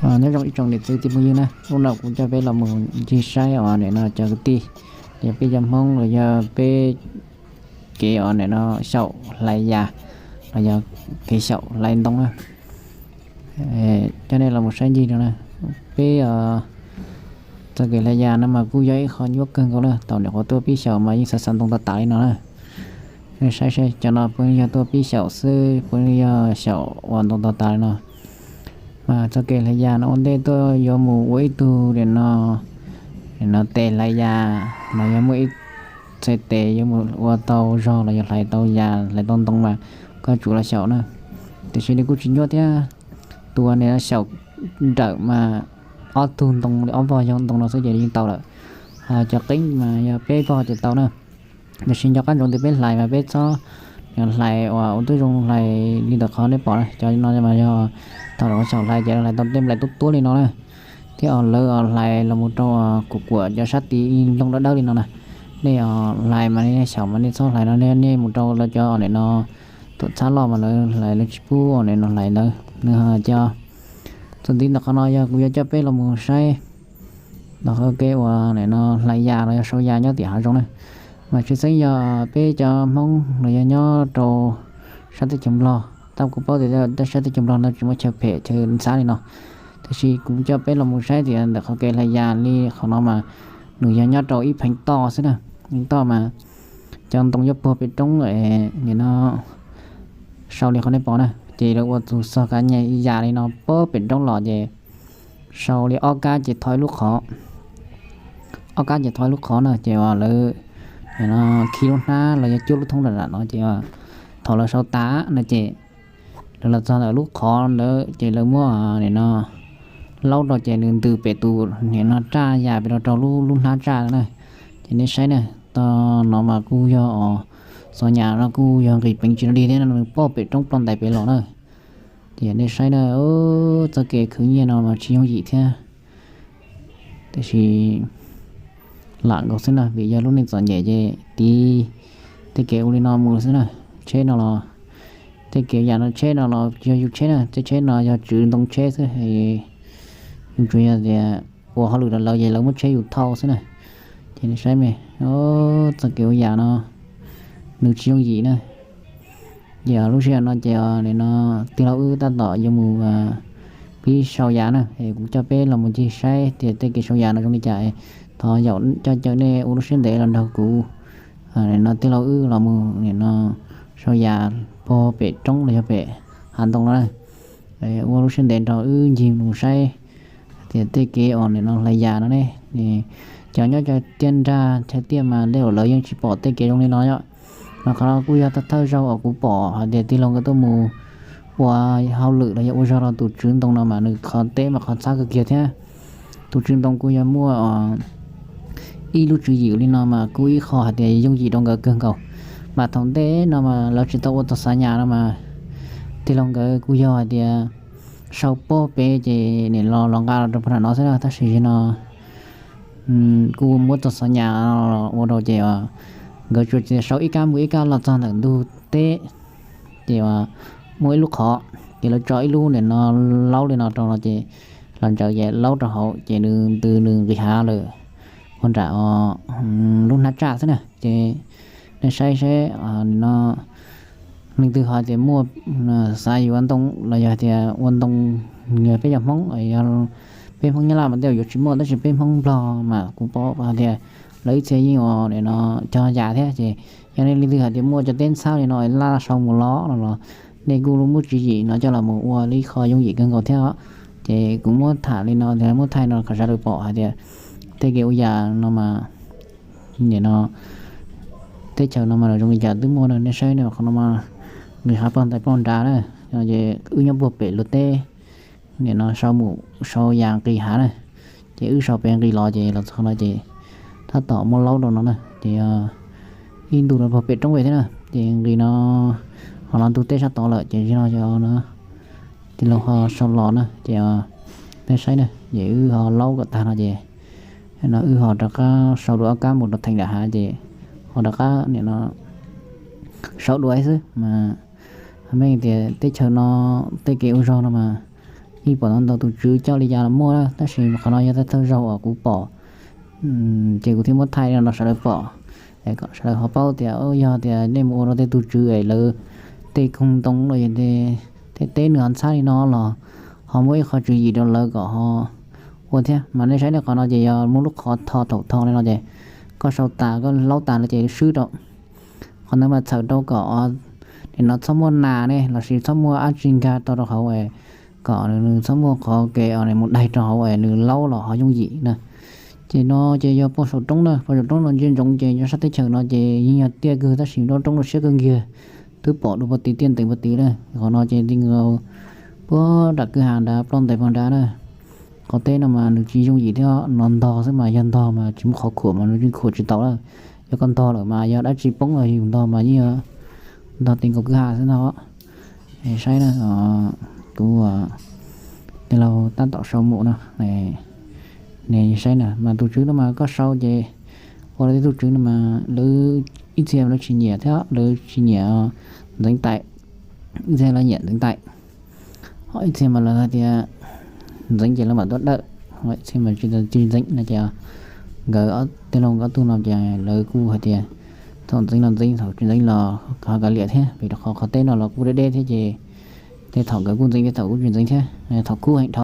Nyob zoo ib tsoom niam txiv tij phooj ywg na, hnub no kuv coj peb los mus ncig saib os nim no cov kwv tij, yog peb cov Hmoob los yog peb kev os nim no xyaum hlais yas los yog kev xyaum hlais ntoo na. Coj nej los mus saib ncig no na. Peb txoj kev hlais yas no mas kuj yog ib qho nyuaj kawg nkaus na, thaum nim qhuav tuaj pib xyaum mas yeej xav xav ntoo tag tas li no na. Nej saib saib cov no puav leej yog tuaj pib xyaum xwb, puav leej yog xyaum uas ntoo tag tas li no. Mas txoj kev hlais yas no ua ntej tuaj yuav mus ua ib tug nim no, nim no tes hlais yas mas yog muaj ib txhais tes yuav mus ua tau zog los yog hlais tau yas hlais tau ntoo mas koj tsum los xyaum na. Tiam sis nws kuj tsis nyuaj thiab, tus uas nim no xyaum nrawm mas ob tug ntoo li ob vog xyoo ntoo no xwb ces yeej tau lawm. Cov qeeb mas yog peb vog ces tau na. Tiam sis nco qab ntsoov tias peb hlais mas peb txhob hlais uas ua tib zoo hlais li ntawm qhov nej pom na, cov no mas yog thaum lawv xyaum hlais ces lawv hlais tau tej nplais tuab tuab li no na, thiab os lawv hlais los mus rau kuam kuam cov sab tid nplooj dawb dawb li no na. Nej hlais mas nej xyaum mas nej txhob hlais no, nej mus rau lawv cov nim no tuam txhab loj mas lawv hlais lawv tsis pub nim no hlais ntawd. Nws cov txuas ntxiv ntawm qhov no yog kuv yuav coj peb los mus saib los qhov kev uas nim no hlais yas los yog sau yas nyob tim hav zoov na. Mas tshwj xeeb yog peb cov Hmoob los yog nyob rau sab teb chaws Nplog, tab kuv paub tias sab teb chaws Nplog no tsis muaj chaw phem chaw ntxhab li no, tiam sis kuv coj peb los mus saib tias ntawm qhov kev hlais yas li qhov no mas nws yog nyob rau ib pheev toj xwb na. Pheev toj mas cov ntoo yuav puag pem roob nim no sau li qhov nej pom na, ces lawv ua tus xog kav nyas yas li no puag pem roob los ces sau li ob kab ces thov ib lub qhov, ob kab ces thov ib lub qhov na, ces lawv khi lub hnab los yog cuab lub thoob nram no ces thaum lawv sau tas no ces lawv los txog ntawm lub qhov ntawd ces lawv muab nim no laub rau ces nws ntws pem tus nim no raj yas pem rau rau lub lub hnab raj na. Ces nej saib na, tog no mas kuj yog os, xov nyas no kuj yog nqis peev tsis no li thiab no, nws puag pem roob ploj ntais pem los na. Ces nej saib na, txoj kev khwv nyiaj no mas tsis yooj yim thiab. Tiam sis lam nkaus xwb na, vim yog lub neej txom nyem ces tiv tej kev ua li no mus xwb na. Tsheb no los, tej kev yam no tsheb no los yog yus tsheb na, tej tsheb no yog tswv ntoo tsheb xwb, yus tsuas yog tias ua hauj lwm rau lawv ces lawv muab tsheb yus thauj xwb na. Ces nej saib me, txoj kev ua yam no nws tsis yooj yim na. Ces lub sij hawm no ces nim no tij laug wb tab tom yuav mus pib sau yas na, es kuv coj peb los mus ncig saib tias tej kev sau yas no zoo li cas. Thov yaum coj caw nej ua lub siab ntev los nrog kuv, nim no tij laug wb los mus nim no sau yas puag pem roob los yog pem hav ntoo no na. Ua lub siab ntev nrog wb ncig mus saib tias tej kev uas nim no hlais yas no ne, cov nyob cov tiaj nrag chaw tiaj mas tej zaum lawv yeej tsis pom tej kev zoo li no yom. Mas qhov no kuj yog thawj thawj zaug uas kuv pom hais tias tij laug nkawd tuaj mus ua hauj lwm los yog ua zog rau tus tswv ntoo no mas nws qhov teb mas qhov ntxhab kawg kiag thiab. Tus tswv ntoo kuj yog muaj ib lub tswv yim li no mas kuj ib qho hais tias yooj yim rau nkawd kawg nkaus. Mas thaum ntej no mas lawv tsis tau ua txog xov nyas no mas tij laug nkawd kuj yog hais tias sau puag pem ces nim los los nqa los rau puag nram no xwb na, tab sis no kuj muab txog xov nyas ua rau ces nkawd tsuas sau ib kab mus ib kab los txog ntawm ntug teb, ces muaj ib lub qhov, ces lawv tso ib lub nim no laub li no rau no ces los ntsaws ces laub rau hauv ces nws ntws nws nqis hav lawm puag nram lub hnab tsaj xwb na. Ces nej saib saib no, leej twg ho tias muaj xav yuav ntoo los yog tias ua ntoo, yog peb cov Hmoob, peb Hmoob Nyab Laj mas tej zaum yuav tsis muaj tab sis peb Hmoob Nplog mas kuv paub hais tias lawv ib txhia yeej ua nim no cog yas thiab. Ces yog nej leej twg hais tias muaj cov teb ntxhab li no laj sau mus los no los nej kuj muab tswv yim no coj los mus ua li qho yooj yim kawg nkaus thiab os. Ces kuv muab tham li no, muab thaij no kom sawv daws pom hais tias tej kev ua yas no mas nim no teb chaws no mas zoo li cas twb muaj na. Nej saib qhov no mas nqis hav ploj ntais ploj nrad na, ces wb nyob puag pem luag teb, nim no sau mus sau yas nqis hav na, ces wb sau pem nqis los ces los txog no ces tab tom muab laub rau no na. Ces ib ntu no puag pem roob pem thiab na, ces nqis no ho los ntug teb sab tod lawm ces no tij laug ho sau los na. Ces nej saib na, ces wb ho laub kom tag no ces no wb ho rov qab sau dua ob kab mus rau theem nram hav ces ho rov qab nim no sau dua xwb mas. Meej tias teb chaws no tej kev ua zog no mas yeej pom ntau tus tswv coj li cas los muaj na, tab sis qhov no yog thawj thawj zaug uas kuv pom, ces kuv thiaj muab thaij no rau sawv daws pom, kom sawv daws ho paub tias yog tias nej mus ua rau tej tus tswv es lawv tej koog ntoo los yog tej teb nws ho ntxhab li no los ho muaj ib qho tswv yim rau lawv kom ho ua thiab. Mas nej saib nej, qhov no ces yog muaj lub qhov tho thaum tho li no ces koj sau tas koj laub tas no ces swb rau qhov ntawd mas txhawm rau kom nim no txhob muaj nas ne lossis txhob muaj dab tsi nkag tau rau hauv, kom nws txhob muaj qhov kev mus daig rau hauv es nws laub los ho yooj yim na. Ces no ces yog poj saum roob na, poj saum roob no ntsia ntsoov ces nyob sab teb chaws no ces yeej yog tiaj kawg tab sis nruab roob rau siab kawg nkiag, twb pom dua puag tid tiaj ntees puag tid na. Qhov no ces ti nkaus puag nram kwj ha nrad ploj ntais puag nrad na. Qhov teb no mas nws tsis yooj yim thiab, no ntog xwb mas yog ntog mas tsis muaj qhov khuam mas nws yeej khuam tsis tau lawm. Yog koj ntog lawm mas yog dab tsi poob los yus ntog mas yeej ntog ti nkaus kwj ha xwb no. Saib na, kuv tij laug tab tom sau mus no, nej saib na mas tus tswv no mas koj sau ces ua rau tej tus tswv no mas lawv ib txhia lawv tsis nyiam thiab, lawv tsis nyiam ntxeev tais, ib txhia lawv nyiam ntxeev tais, ho ib txhia mas lawv hais tias ntxeev ces lawv mam tuaj dawj, ho ib txhia mas tsis tsis ntxeev no ces nkawd tij laug nkawd ob tug no ces lawv kuj hais tias thaum ntxeev los ntxeev, thaum tsis ntxeev los ho kav liam thiab, vim rau qhov qhov teb no los kuj deb deb thiab ces tej thaum nkawd kuj ntxeev tej thaum kuj tsis ntxeev thiab. Thaum kub heev dhau.